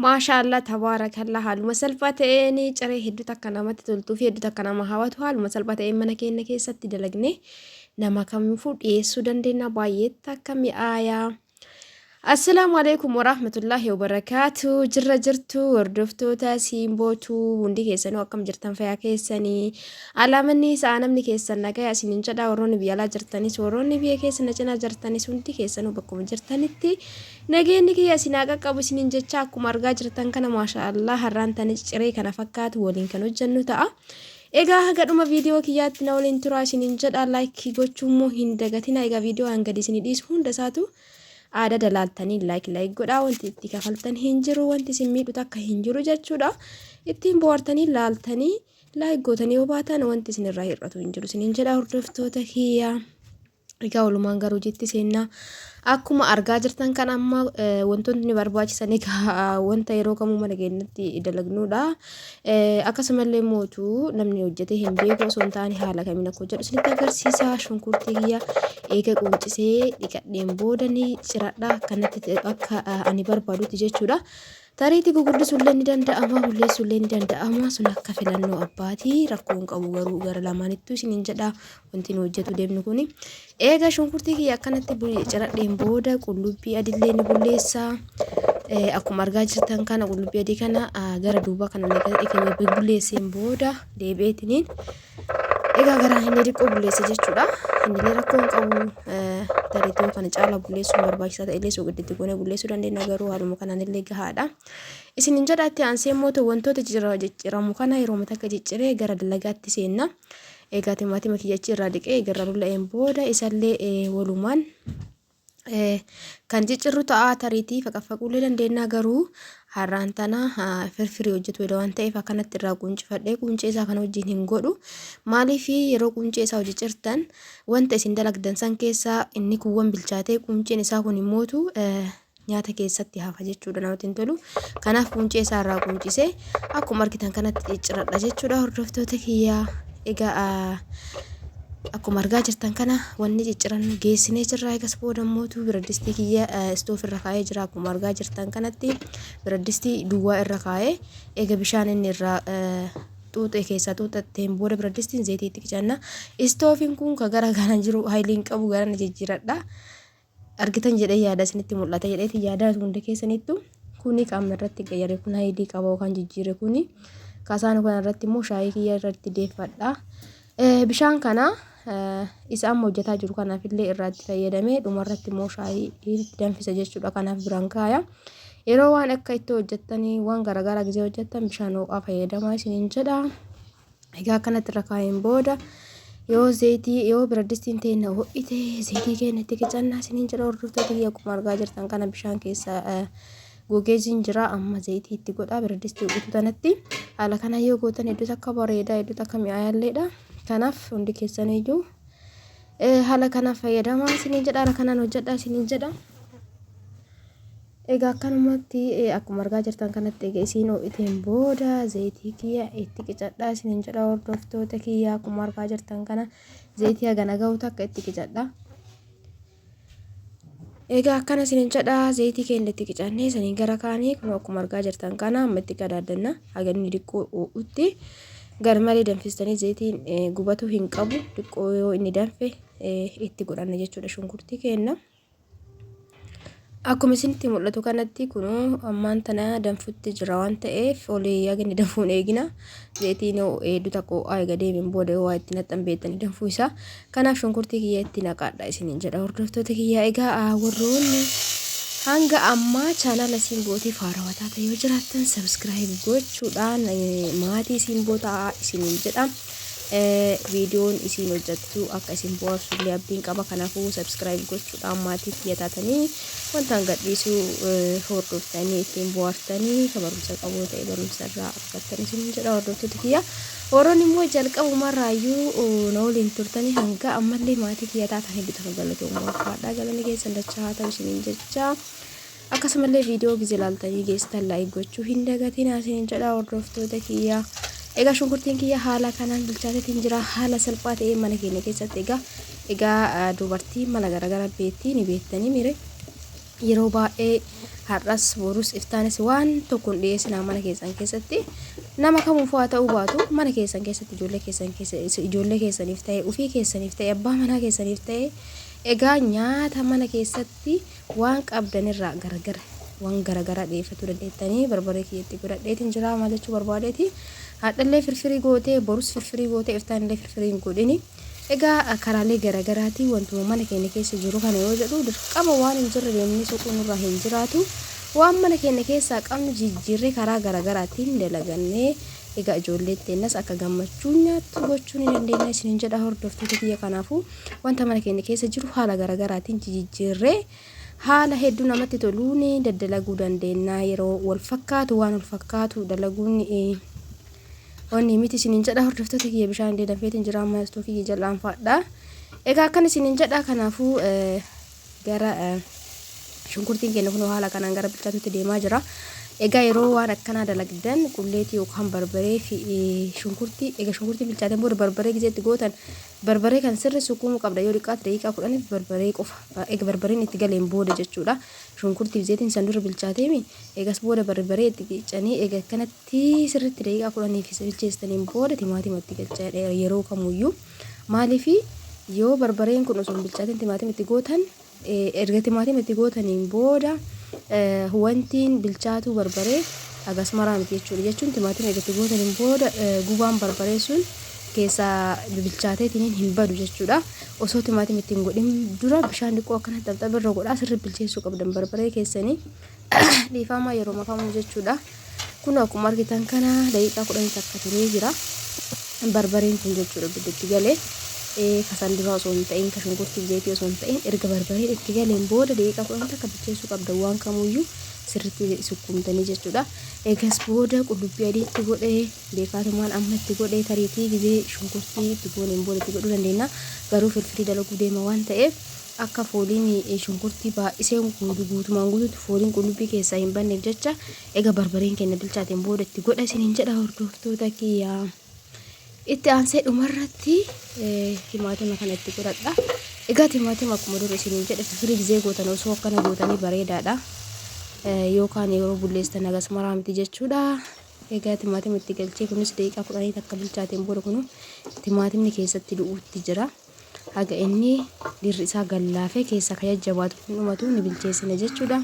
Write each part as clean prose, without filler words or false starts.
Maashaa Allah tabaarakallah, haaluma salphaa ta'een ciree hedduu takka namatti toltuu fi hedduu takka nama hawwatu haaluma salphaa ta'een mana keenya keessatti dalagne nama kamiifuu dhiyeessuu dandeenya, baay'ee takka mi'aayaa. Assalaamu alaikum warahmatullaahi wabarakaatu. Jirra jirtu hordoftoota Siimbootuu hundi keessanuu, akkam jirtan? Fayyaa keessanii? Alaamanni isaa namni keessan nagaya isiniin jedha. Warroonni biyya alaa jirtanis, warroonni biyya keessa na cinaa jirtanis, hundi keessanuu bakkuma jirtanitti nageenyi kiyya isin haa qaqqabu isiniin jecha. Akkuma argaa jirtan kana, maasha Allah, har'aan tanis ciree kana fakkaatu waliin kan hojjennu ta'a. Egaa haga dhuma viidiyoo kiyyaatti na waliin turaa isiniin jedha. Like gochuu immoo hin dagatina. Egaa viidiyoo an gadi isinii dhiisu hunda isaatu aada dalaaltanii like like godhaa. Wanti itti kafaltan hin jiru, wanti isin miidhu takka hin jiru jechuudha. Ittiin bohaartanii laaltanii like gootanii yoo baatan wanti isin irraa hir'atu hin jiru isiniin jedha, hordoftoota kiyyaa. Egaa walumaan garuu hojiitti seennaa. Akkuma argaa jirtan kan amma wantoonni barbaachisan egaa wanta yeroo kamuu mana keenyatti dalagnuudha. Akkasumallee mootuu namni hojjetee hin beeku osoo hin taane haala kamiin akka hojjedhu isinitti agarsiisa. Shunkurtii kiyya eega quuncisee dhiqadheen booda ni ciradha, akkanatti akka ani barbaadutti jechuudha. Tariitii gugurdisuullee ni danda'ama, bulleessuullee ni danda'ama. Sun akka filannoo abbaati. Rakkoo hin qabu garuu gara lamaanittuu isiniin jedha wanti nu hojjetu deemnu kuni. Eega shunkurtii kiyya akkanatti ciradheen booda qullubbii adillee ni bulleessa. Akkuma argaa jirtan kana qullubbii adii kana gara duubaa kana bulleesseen booda deebi'eetiniin egaa gara inni xiqqoo bulleessa jechuudha. Innillee rakkoo hin qabu. Tariitii kana caala bulleessuun barbaachisaa ta'e illee soogidditti goonee bulleessuu dandeenya, garuu haaluma kanaan illee gahaadha. Isin hin jedha. Itti aansee immoo wantoota cicciramu kana yeroo takka cicciree gara dalagaatti seenna. Egaa timaatima kiyya achi irraa dhiqee egaa irraa lula'een booda isallee walumaan kan ciccirru ta'a. Tariitii faqaffaquullee dandeenya, garuu har'aan tana firfirii hojjetu waan ta'eef akkanatti irraa quuncifadhee quuncee isaa kana wajjin hin godhu. Maaliif? Yeroo quuncee isaa hojii cirtan wanta isin dalagdan san keessaa inni kuuwwan bilchaatee quunceen isaa kun immootu nyaata keessatti hafa jechuudha, namatti hin tolu. Kanaaf quuncee isaa irraa quuncisee akkuma argitan kanatti cicciradha jechuudha, hordoftoota kiyyaa. Egaa akkuma argaa jirtan kana wanni cicciran geessinee jirra. Egas booda mootu biradistii kiyya stove irra kaa'ee jira. Akkuma argaa jirtan kanatti biradistii duwwaa irra kaa'ee eega bishaan inni irraa xuuxee keessaa xuuxatteen booda biradistiin zayitii itti qicanna. Istoofiin kun ka gara kana jiru hayiliin qabu, gara na jijjiiradha. Argitan jedhee yaada, isinitti mul'ata jedheeti yaada hunda keessanittu. Kuni qaama irratti gayyare kun hayilii qaba yookaan jijjiire. Kuni kasaan kana irratti immoo shaayii kiyya irratti deeffadha. Bishaan kana isa amma hojjetaa jiru kanaaf illee irraa itti fayyadamee dhumarratti immoo shaayii itti danfisa jechuudha. Kanaaf biraan kaaya. Yeroo waan akka itti hojjettanii waan garaagaraa gisee hojjettan bishaan ho'aa fayyadamaa isiniin jedha. Egaa akkanatti irra kaa'een booda yoo zayitii yoo biradistiin teenya ho'ite zayitii keenya itti qicannaa isiniin jedha, hordoftoota kiyya. Akkuma argaa jirtan kana bishaan keessa gogeeziin jira, amma zayitii itti godhaa biradistii ho'itu tanatti. Haala kana yoo gootan hedduu takka bareedaa, hedduu takka mi'aayaalleedha. Kanaaf hundi keessaniyyuu haala kana fayyadamaa isiniin jedha, haala kanaan hojjedhaa isiniin jedha. Egaa akkanumatti akkuma argaa jirtan kanatti egaa isiin ho'iteen booda zayitii kiyya itti qicadhaa isiniin jedha, hordoftoota kiyya. Akkuma argaa jirtan kana zayitii hagana gahu takka itti qicadha. Egaa akkana isiniin jedha, zayitii keenya itti qicannee sanii gara kaanii kun akkuma argaa jirtan kana amma itti qadaaddanna haga inni xiqqoo ho'utti. Gar malee danfistanii zayitiin gubatu hin qabu, xiqqoo yoo inni danfe itti godhanna jechuudha shunkurtii keenya. Akkuma isinitti mul'atu kanatti kunoo ammaan tana danfutti jira waan ta'eef olii haga inni danfuun eegina. Zayitiin hedduu takka ho'aa eega deemeen booda yoo waa itti naqxan beektanii danfuu isaa. Kanaaf shunkurtii kiyya itti naqaadha isiniin jedha, hordoftoota kiyya. Egaa warroonni hanga ammaa chaanala Simbootiif haarawaa taatan yoo jiraattan subscribe gochuudhaan maatii Simboo ta'aa isiniin jedha. Viidiyoon isiin hojjettu akka isin bohaarsu illee abdiin qaba. Kanaafuu subscribe gochuudhaan maatii kiyya taatanii wanta an gadhiisu hordoftanii ittiin bohaartanii kan barumsa qabu ta'e barumsa irraa argattan isiniin jedha, hordoftoota kiyya. Warroonni immoo jalqabumarraayyuu na waliin turtanii hanga ammallee maatii kiyya taatan hedduu takka galatoomaa, ulfaadhaa, galanni keessan dachaa haa ta'u isiniin jecha. Akkasumallee viidiyoo gize ilaaltanii geessitan like gochuu hin dagatinaa isiniin jedha, hordoftoota kiyya. Egaa shunkurtiin kiyya haala kanaan bilchaateetiin jira, haala salphaa ta'een mana keenya keessatti. Egaa dubartii mala garaagaraa beektii ni beektanii mire. Yeroo baay'ee har'as borus iftaanis waan tokko hin dhiyeessinaa mana keessan keessatti nama kamuufuu haa ta'uu baatu mana keessan keessatti ijoollee keessan keessa ijoollee keessaniif ta'e ofii keessaniif ta'e abbaa manaa keessaniif ta'e egaa nyaata mana keessatti waan qabdanirraa garagara waan garagaraa dhiyeeffachuu dandeettanii barbaree kiyyatti godhadheetiin jira maal jechuu barbaadeeti hadhallee firfirii gootee borus firfirii gootee iftaanillee firfirii hin godhini. Egaa karaalee garagaraatiin wantuma mana keenya keessa jiru kana yoo jedhu dirqama waan hin jirre deemnee soquu nurraa hin jiraatu. Waan mana keenya keessaa qabnu jijjiirree karaa garagaraatiin dalagannee egaa ijoollee teennas akka gammachuun nyaattu gochuu ni dandeenya isiniin jedha hordoftoota kiyya kanaafuu wanta mana keenya keessa jiru haala garagaraatiin jijjiirree haala hedduu namatti toluun daddalaguu dandeenya yeroo wal fakkaatu waan wal fakkaatu dalaguun Onni miti isiniin jedha hordoftoota kiyya bishaan illee danfeetiin jira amma istoofii kiyya jal'aan fadha. Egaa akkan isiniin jedha kanaafuu gara shunkurtiin keenya kunoo haala kanaan gara bilchaatutti deemaa jira. Egaa yeroo waan akkanaa dalagdan qulleetii yookaan barbaree fi shunkurtii egaa shunkurtii bilchaateen booda barbaree gizee itti gootan barbaree kan sirri sukkuumuu qabda yoo xiqqaate daqiiqaa 10f barbaree qofa egaa barbareen itti galeen booda jechuudha. Shunkurtii fi zeetiin san dura bilchaateemi eegas booda barbaree itti qicanii egaa akkanatti Tii sirriitti daqiiqaa 10f isa bilcheessitaniin booda timaatima itti galchaa yeroo kamuyyuu. Maaliif yoo barbareen kun osoo hin bilchaatin timaatima itti gootan erga timaatima itti gootaniin booda wantiin bilchaatuu barbaree hagas maraa miti jechuudha. Jechuun timaatima erga itti gootaniin booda gubaan barbaree sun keessaa bilchaateetiniin hin badu jechuudha. Osoo timaatima itti hin godhin dura bishaan xiqqoo akkana xabxab irra godhaa sirri bilcheessuu qabdan barbaree keessanii. Dhiifama yeroo makamuu jechuudha. Kun akkuma argitan kana daqiiqaa 10 takka turee jira. Barbareen kun jechuudha ibidda itti galee kasan duraa osoo hin ta'in ka shunkurtii zayitii osoo hin ta'in erga barbareen itti galeen booda daqiiqaa 10 takka bilcheessuu qabda waan kamuyyuu sirriitti sukkuumtanii jechuudha. Eegas booda qullubbii adii itti godhee beekaatumaan amma itti godhee tariitii gizee shunkurtii itti gooneen booda itti godhuu dandeenya. Garuu firfirii dalaguu deema waan ta'eef akka fooliin shunkurtii baay'isee guutumaan guutuutti fooliin qullubbii keessaa hin banneef jecha egaa barbareen keenya bilchaateen booda itti godha isiniin jedha hordoftoota kiyyaa. Itti aansee dhumarratti timaatima kana itti godhadha. Egaa timaatima akkuma dur isiniin jedhe firii gizee gootan osoo akkana gootanii bareedaadha. Yookaan yeroo bulleessitan hagas maraa miti jechuudha. Egaa timaatima itti galchee kunis daqiiqaa 10 takka bilchaateen booda kunu timaatimni keessatti du'uutti jira. Haga inni dirri isaa gallaafee keessa ka jajjabaatu kun dhumatu ni bilcheessina jechuudha.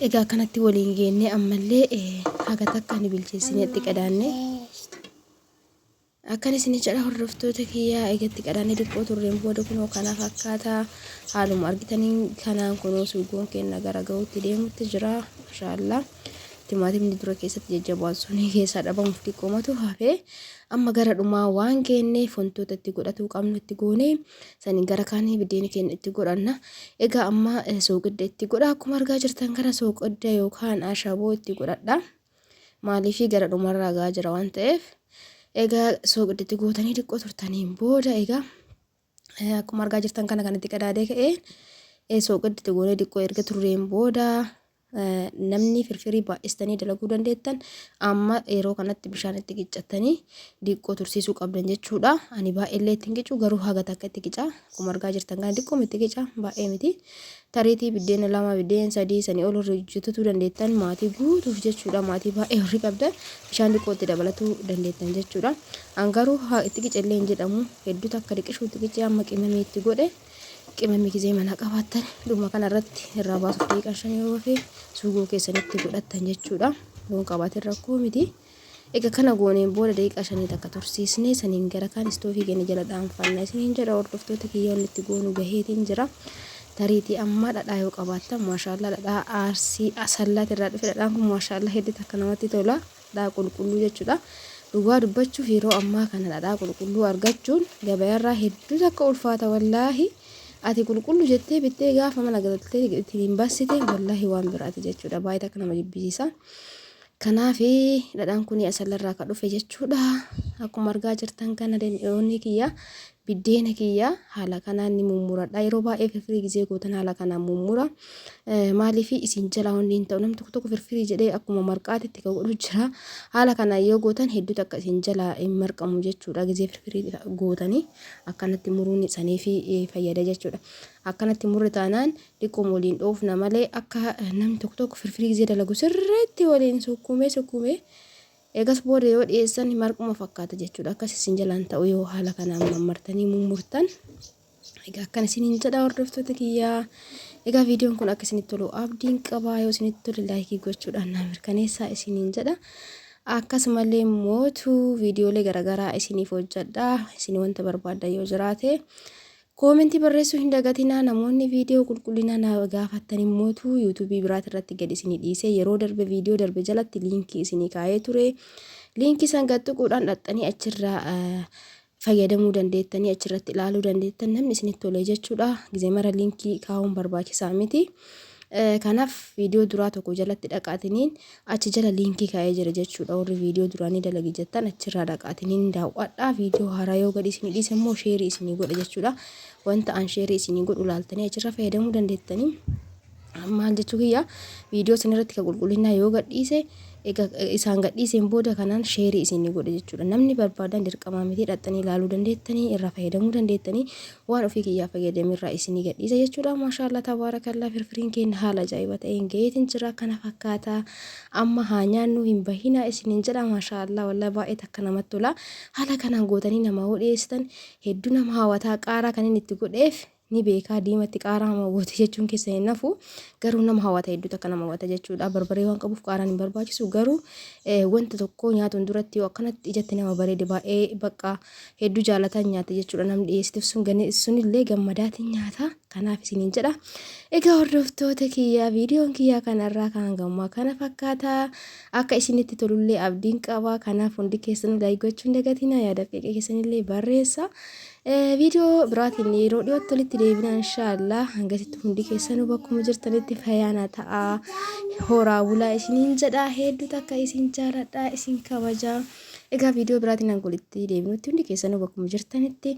Egaa akkanatti waliin geennee ammallee haga takka ni bilcheessine itti qadaanne. Akkan isin jedha hordoftoota kiyyaa egaa itti qadaannee xiqqoo turreen booda kunoo kana fakkaata haaluma argitaniin kanaan kunoo suugoon keenya gara gahuutti deemutti jira. Mashaallaa. Timaatimni dura keessatti jajjabaatu suni keessaa dhabamuuf xiqqoomatu hafe. Amma gara dhumaa waan geenneef wantoota itti godhatuu qabnu itti goonee saniin gara kaanii biddeena keenya itti godhanna. Egaa amma sooqidda itti godha. Akkuma argaa jirtan kana sooqidda yookaan ashaboo itti godhadha. Maaliif gara dhumarraa gahaa jira waan ta'eef. Egaa sooqidda itti gootanii xiqqoo turtaniin booda egaa akkuma argaa jirtan kana kan itti qadaadee ka'ee sooqidda itti goonee xiqqoo erga turreen booda namni firfirii baay'istanii dalaguu dandeettan amma yeroo kanatti bishaan itti qiccattanii diqqoo tursiisuu qabdan jechuudha. Ani baay'eellee itti hin qicu garuu haga takka itti qica. Akkuma argaa jirtan kana diqqoom itti qica baay'ee miti. Tariitii biddeena lama biddeen sadii sanii ol hojjetuu dandeettan maatii guutuuf jechuudha. Maatii baay'ee warri qabdan bishaan diqqoo itti dabalatuu dandeettan jechuudha. An garuu itti qicellee hin jedhamu hedduu takka diqishuu itti qicee amma qimamii itti godhe. Qimamii gizee manaa qabaattan dhuma kana irratti irraa baasuuf daqiiqaa 5 yoo hafe suugoo keessanitti godhattan jechuudha. Loon qabaatin rakkoo miti. Egaa kana gooneen booda daqiiqaa 5 takka tursiisnee saniin gara kaan istoofii keenya jala dhaanfanna isiniin jedha hordoftoota kiyya wanni itti goonu gaheetiin jira. Tariitii amma dhadhaa yoo qabaattan maashaallaa dhadhaa aarsii asallaati irraa dhufe dhadhaan kun maashaallaa hedduu takka namatti tola. Dhadhaa qulqulluu jechuudha. Dhugaa dubbachuuf yeroo ammaa kana dhadhaa qulqulluu argachuun gabayaarraa hedduu takka ulfaata wallaahi. Ati qulqullu jettee bittee gaafa mana galtee ittiin bassite wallaahi waan biraati jechuudha. Baay'ee takka nama jibbisiisa. Kanaaf dhadhaan kun asallarraa kan dhufe jechuudha. Akkuma argaa jirtan kana onni kiyya biddeena kiyya haala kanaan ni mummuradha. Yeroo baay'ee firfirii gizee gootan haala kanaan mummura. Maaliif isin jalaa wanni hin ta'u namni tokko tokko firfirii jedhee akkuma marqaatitti kan godhu jira. Haala kanaan yoo gootan hedduu takka isin jalaa hin marqamu jechuudha. Gizee firfirii gootanii akkanatti muruun isaniif fayyada jechuudha. Akkanatti murre taanaan xiqqooma waliin dhoofna malee akka namni tokko tokko firfirii gizee dalagu sirriitti waliin sukkuumee sukkuumee eegas booda yoo dhiyeessan marquma fakkaata jechuudha. Akkas isin jalaan ta'u yoo haala kanaan mammartanii mummurtan. Egaa akkana isiniin jedha hordoftoota kiyyaa. Egaa viidiyoon kun akka isinitti tolu abdiin qaba. Yoo isinitti tole laayikii gochuudhaan naa mirkaneessaa isiniin jedha. Akkasumallee mootu viidiyoolee garaagaraa isiniif hojjedha. Isin wanta barbaaddan yoo jiraate Koomentii barreessuu hin dagatinaa namoonni viidiyoo qulqullinaa na gaafattan immootu yuutuubii biraati irratti gad isinii dhiisee yeroo darbe viidiyoo darbe jalatti liinkii isinii kaa'ee ture. Liinkii san gad tuquudhaan dhaxxanii achirraa fayyadamuu dandeettanii achirratti ilaaluu dandeettan namni isinitti tole jechuudha. Gizee mara liinkii kaa'uun barbaachisaa miti. Kanaaf viidiyoo duraa tokko jalatti dhaqaatiniin achi jala liinkii kaa'ee jira jechuudha. Warri viidiyoo duraanii dalagi jettan achirraa dhaqaatiniin daawwadhaa. Viidiyoo haaraa yoo gadi isinii dhiise immoo sheerii isinii godha jechuudha. Wanta an sheerii isinii godhu laaltanii achirraa fayyadamuu dandeettanii. Maal jechuu kiyya viidiyoo isin irratti kan qulqullinnaa yoo gadhiise egaa isaan gadhiiseen booda kanaan sheerii isinii godha jechuudha. Namni barbaadan dirqamaa miti dhaqxanii ilaaluu dandeettanii irraa fayyadamuu dandeettanii waan ofii kiyyaa fayyadame irraa isinii gadhiisa jechuudha. Maashaallah tabaarakallah firfiriin keenya haala ajaa'iba ta'een gaheetiin jira kana fakkaata. Amma haa nyaannu hin bahinaa isiniin jedha maashaallah wallahi baay'ee takka namatti tola. Haala kanaan gootanii namaa hoo dhiyeessitan hedduu nama hawataa qaaraa kan inni itti godheef ni beekaa diimatti qaaraa hama goote jechuun keessa hin hafu garuu nama hawata hedduu takka nama hawata jechuudha. Barbaree waan qabuuf qaaraan hin barbaachisu garuu wanta tokko nyaatuun duratti yoo akkanatti ijatti nama bareede baay'ee bakka hedduu jaalataan nyaata jechuudha namni dhiyeessituuf sun sunillee gammadaatiin nyaata kanaaf isiniin jedha. Egaa hordoftoota kiyyaa viidiyoon kiyyaa kanarraa kan hangammaa kana fakkaata akka isinitti tolullee abdiin qaba kanaaf hundi keessanuu laayik gochuun dagatinaa yaada qeeqee keessanillee barreessa. Viidiyoo biraatiin yeroo dhiyootti walitti deebina inshaallah hangasitti hundi keessanuu bakkuma jirtanitti fayyaana ta'a horaa bulaa isiniin jedha hedduu takka isin jaaladha isin kabaja. Egaa viidiyoo biraatiin hanga walitti deebinutti hundi keessanuu bakkuma jirtanitti.